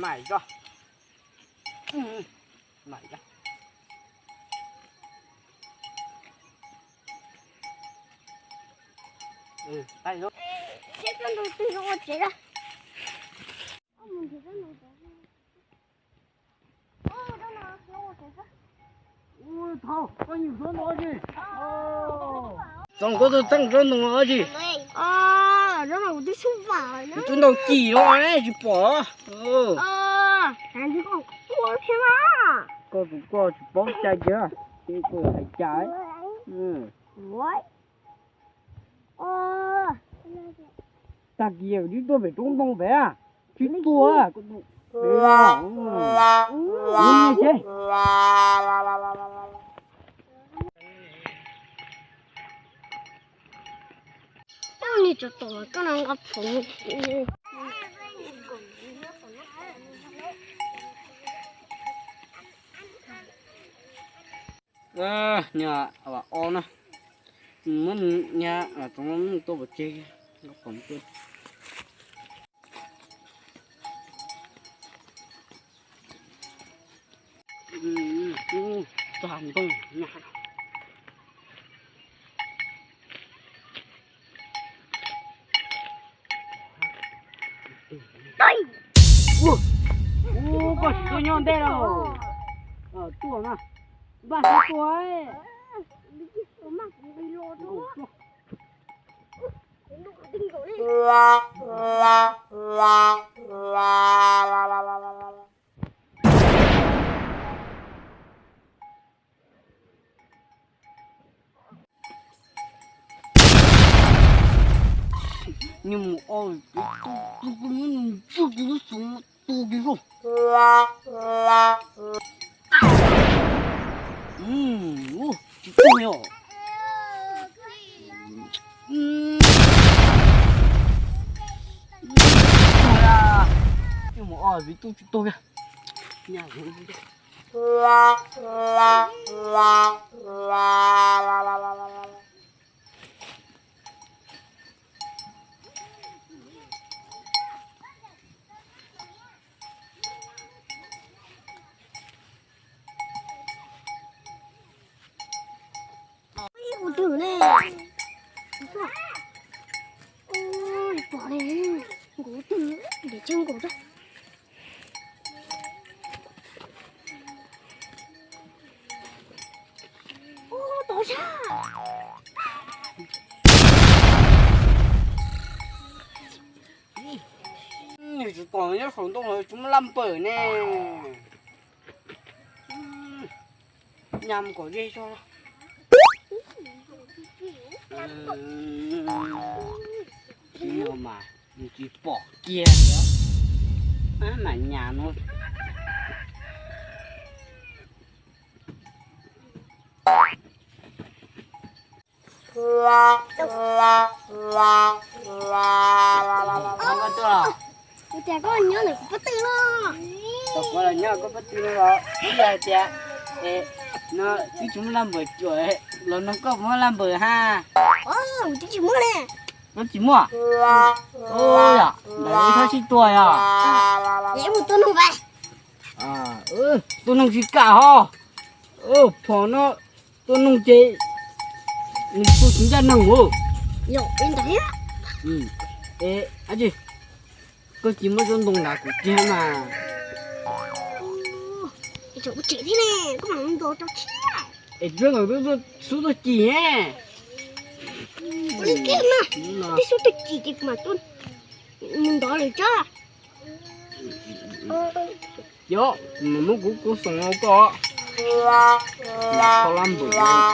Maj tso. Maj tso. Txoov koj tus txeej zaub ntoo no tsi? Zaub no kuv twb xub vam, kuv twb ntaus cim no ne tsis pom. Koj tus koj tsis paub cai kiag, koj hais cas. Tag kis twb tuaj pem roob ntoo pem, tsis tuaj. Nyab o na, muab nyab tsoov tuaj pov tseg, pom tuaj. Txog ntoo nyab. Ub, koj tsis tuaj nyob ntej los? Tuaj na, npaj sib tua. Nyuag mus o, tus tus tus tus tus tus tus tus tus tus tus. Tsis tuag li os. Nyuag mus o, vim tub tsis tuag kiag. Ib kuv twg ne? Ua li pom ne, nkaus twg, nkaus twg. Ua tau sab. Nws tsis pom nyob saum ntoo los tsis muaj laj npawm ne. Nyam kom ze tso. Tsis no mas nws tsis pom kiag li. Mas nyam no. Kuv tias koj nyob ntawm kuv pob tw no. Koj nyob koj pob tw no los ib yam hais tias no twb tsis muaj laj npawm cuam los no koj muaj laj npawm ha. Kuv twb tsis muaj ne. Koj tsis muaj? Yom, ntawd ib thab sib tua yom. Mus tua noog, tua noog tsis kam ho. Phom no tua noog ces nws tua tsis ncaj neeg os. Yog li ntawd thiab. Koj tsis muab zaub ntoo nrad kuv kiag mas. Ua tsev thiab ne, koj mam ntaus rau thiab. Es tsuav ntawm xub tuaj cim ne. Ua li kiag mas, twb xub tuaj cim ces kuv mam tuaj mus ntov lawm tso. Yog, nws muab kuv kuv xoom rau koj. Koj lab npawm tiag koj.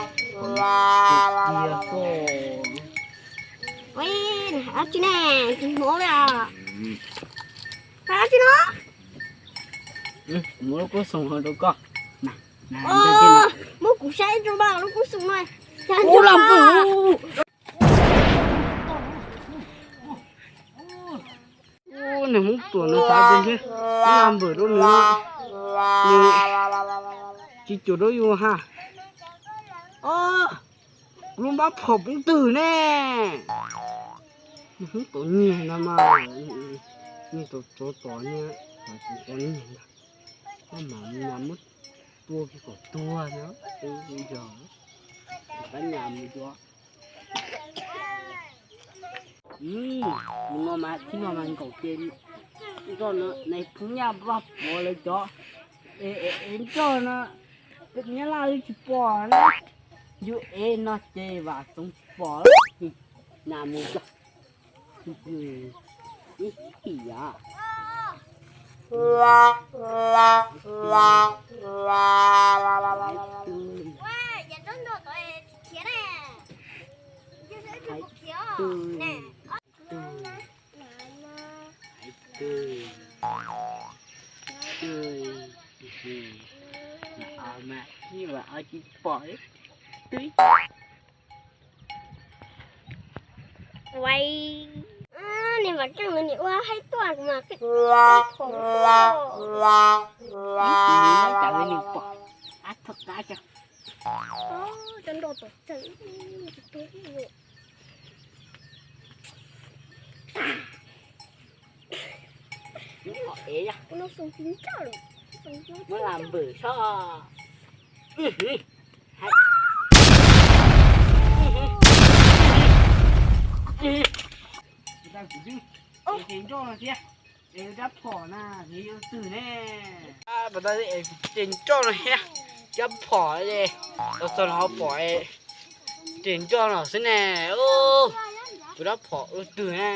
Dab tsi ne, tsis hnov li os. Dab tsi no? Muab lub kub xoom rau koj. Muab kuv saib rau mas lub kub xoom no. Ub, laj npawm. Nws Hmoob Tuam nws xav tias ntshe laj npawm rau nws, nws tsis cuam rau yus ha. Kuv lub npab phom poob twg ne? Nws Hmoob Tuam nyiag no mas, nyiag tau tsov tom nyiag. Tus tau niag ntag, koj mam mus nyas muab tua kiag kom tuag na, yog pab nyas mus yuav. Tus no mas txij no mas nkaum ces nroj no nais phoo nyaj vaj puav lawv cov, es nroj no nyab laj wb tsis pom na, yus ev no ces vam txoov tsis pom. Nyas mus cog ib tiam. Twb, twb, twb, mas ib vas ob tsis pom twb. Uais, niag Vam Keej no niam ua haib tuaj mas qij qhov. Cas li nws pom ab thoj qab cov. Cov nroj tom txawm. Muab lam npwm soj. Ces nroj no thiab, es rab phom na, nws yuav twg ne? Ces nroj no thiab, rab phom, los txog no ho pom ces nroj no xwb ne. Tus rab phom ua twg na?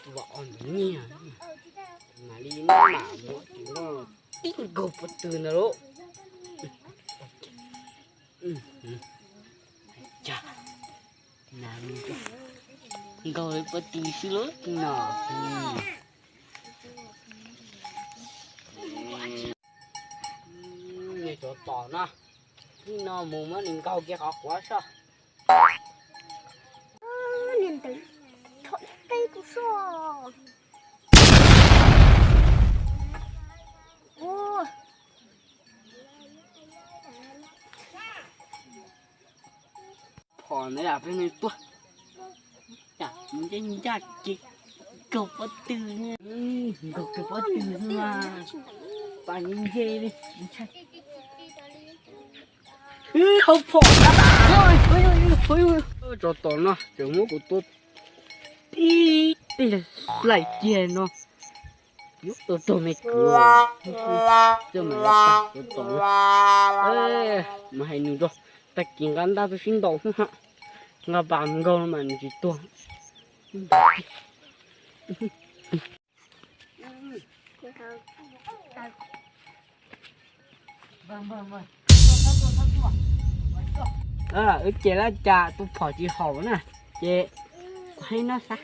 Tus vam os ntawd nyiag, mam li mam mus tib nkaug pob tw ntawd lauj. Nkaug pob tw xwb lauj no. Nws tsov tom no, tib no mus muab nws nkaug kiag qhov quav soj. Niag ntawd, thaum ib qeb kuv soj. Phom ntawd yam peb me tuaj, mus ncaj ncaj ces nkaug pob tw, nkaug kiag pob tw xwb mas, pas nce nce li ntshai. Hauv phom, tsov tom no tseem muab kuv tua tib teg laim kiag no. Yuav tau raug me kwv, txawm mam li tag tsov tom no. Mas hais nws rau, tag kis nqa ntaj tuaj sib ntaus xwb ha. Nqa pas nkaug no mas nws tsis tuag. Wb ces laj cas tus phom tsis haum na, ces kuv hais no xav,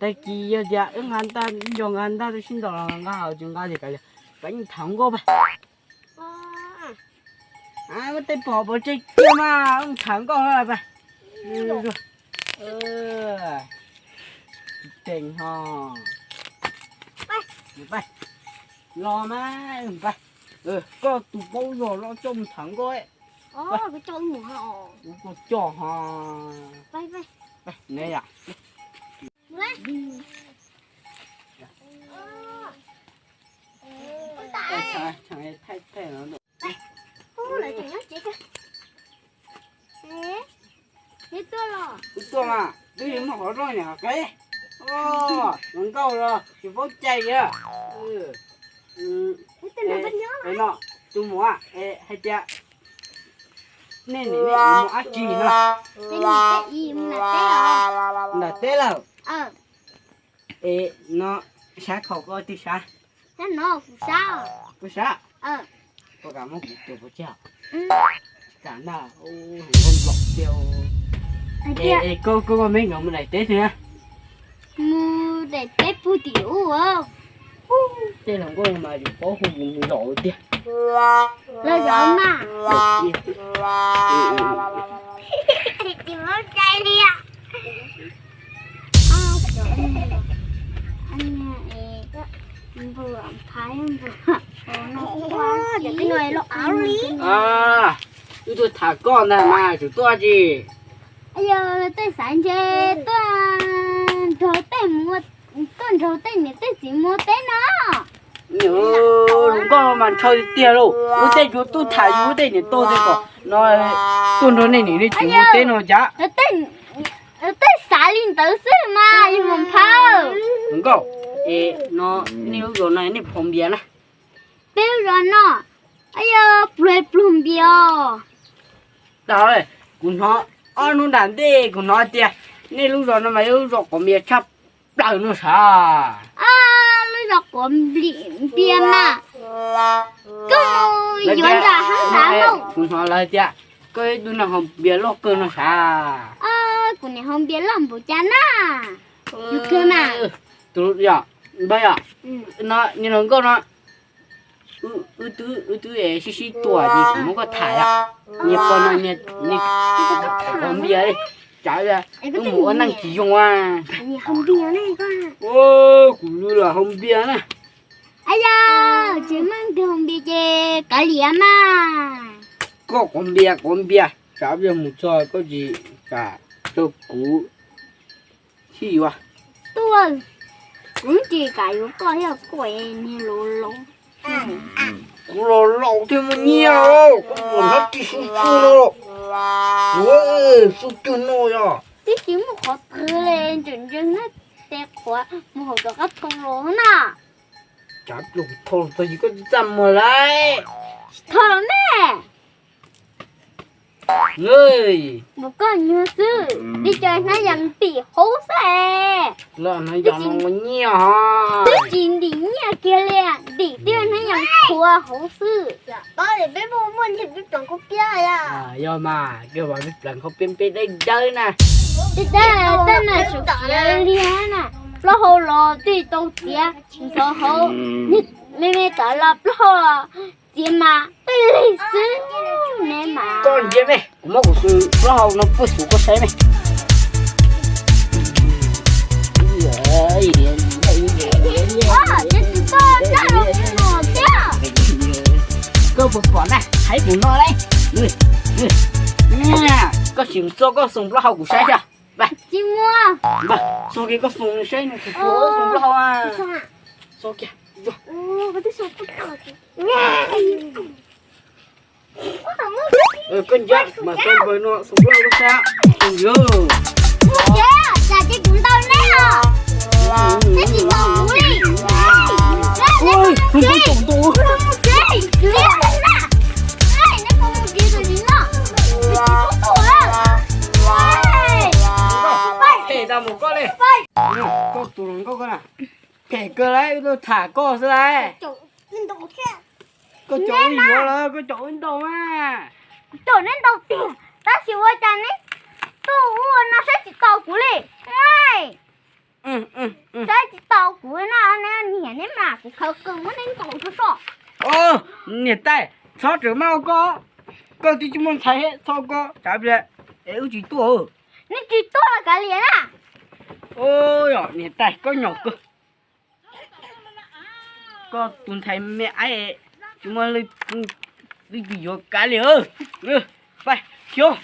tag kis yog tias wb nqa ntaj, nco nqa ntaj tuaj sib ntaus los nqa hauv tsis nqa li kav liam, peb yeej tham nkauj pab. Muab tej phom pov tseg kiag mas tham nkauj pab. Tsis teem ho. Los mas, koj tus paub zog los coj mus tham nkauj. Kuv coj ho. Wb tuaj mas twb yog muaj qhov rooj nyam qeb, los nkauj los tsis paub cai li. No, tus muam hais tias nej nim nej mus dab tsi no? Nram teb lawm. Es no, sab khaum koj twg sab? Kuv sab. Koj kam muab kuv tua pov tseg? Kam ntag, hluas nkauj nplaum tiag. Es koj, koj, koj me nkawd mus daim teb twg? Mus daim teb puag tim ub. Tej hluas nkauj mas yus paub hu yus mus zaum tiag. Los zaum mas. Tsis paub cai li. Npua phaiv npua. Cov peb no los av li. Wb tuaj tham koj ntag mas tsum tuaj tsi. Yog tej xaiv ntse tuaj nrog tej mus tuaj. Nrog tej niam tej txiv mus teb no. Nkauj mas ntshaw tiag tiag lauj, lub tej yuav tuaj tham yus tej niam tau tej kom no tuaj nrog nej niam nej txiv mus teb no cas. Tej xav li ntawd xwb mas yus mus phawj. Nkauj, no nej lub zos no nej puas haus npias na? Peb lub zos no, yog pluag pluag npias os. Dag, kuv hnov ob hnub nram ntej kuv hnov tias nej lub zos no mas yog lub zos quav npias tshaj plaws no sav. Lub zos quav npias mas koj mus yuav nram hab nrad lauj. Kuv hnov lawv tias koj yog ib tug neeg haus npias loj kawg no sav. Kuv niam haus npias loj npaum cas na. Yus kawg mas. Tus yog, npawg yog, no niag hluas nkauj no, wb twb sib sib tua ces kuv muab koj tham os. Niag pog no, niag haus npias li, tsam wb mus ua neej tsis zoo a. Kuv lam haus npias na. Yog tsis muaj tus haus npias ces kav liam mas. Koj quav npias quav npias, tsam wb mus txog koj tsis kam rau kuv sib yuav. Tuaj, kuv tsis kam yuav koj thiab, koj niag laus laus. Kuv laus laus thiaj muaj nyiaj os, koj puas hnov tsis su su no, su cwg no yog. Twb tsis muaj qhov twg li, ntseem ntseeg na, tes qhuav mus hauv cov qab thau los na. Tsam pluag kuv thau los txog ces koj txaj muag lauj. Tsis thau los ne. Mus koj nyuag xwb, tib co hnab yas ntim hauv xwb. Twb tsis ntim nyiaj kiag li, ntim tib hnab yas qhuav hauv xwb. Yog mas, koj vas peb pleev qhov peb peb dawb dawb na. Tej dawb dawb na, suav kiav li na. Plaub hau los twb tau txiav ntxov hauv, me me tawv los plaub hau los txiav mas peb lig xwb ne mas. Koj ntsia me, kuv muab kuv tus plaub hau no puag xuv koj saib me. Ces tus koj dab los no thiab. Koj puas pom na, hais kuv no lauj. Koj sim txo koj xoos plaub hau kuv saib thiab. Tsis muaj. Txo kiag koj xoos saib nws puas xoos plaub hau. Txo kiag. Koj ntsia mas koj npawg no xoos plaub hau koj saib. Ua cas ces kuv ntaus neb os. Neb tsis ntaus kuv li. Phem tau mus koj li. Koj tus hluas nkauj koj na, phem kawg lauj, wb tuaj tham koj xwb lauj. Koj caum wb yuav lawm, koj caum wb ntaus mas. Kuv caum neb ntaus tiag, tab sis ua cas neb tuaj ua no saib tsis taus kuv li. Saib tsis taus kuv no, neb niam neb mas kuv khawv kawg muab neb ntaus tag soj. Niam tais, txhob rawm maj koj, koj twb tsis muaj ntxhais thiab txhob koj, tsam es wb tsis tuaj. Neb tsis tuaj los kav liam na. Niam tais koj nyom kawg. Koj tus ntxhais me aib tsis muaj leej twg yuav kav liam. Pais xyov.